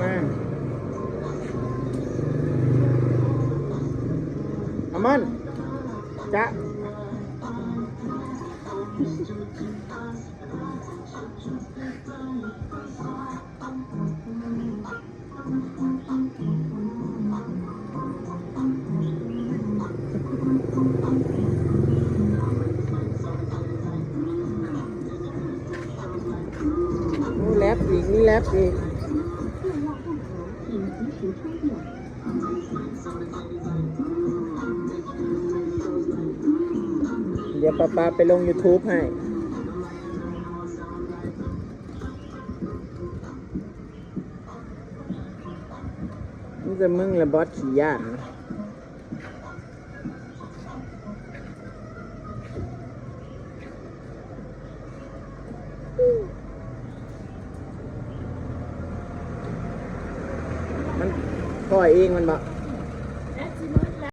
ມາ ອາມອນ ຈະ ມີແລັບອີກ ມີແລັບອີກ. ດຽວປ້າໆໄປລົງຢູທູບໃຫ້. ມີແຕ່ມຶງແຫຼະບອດຂີ້ຢ້ານ. ມັນປ່ອຍເອງແມ່ນບໍ່?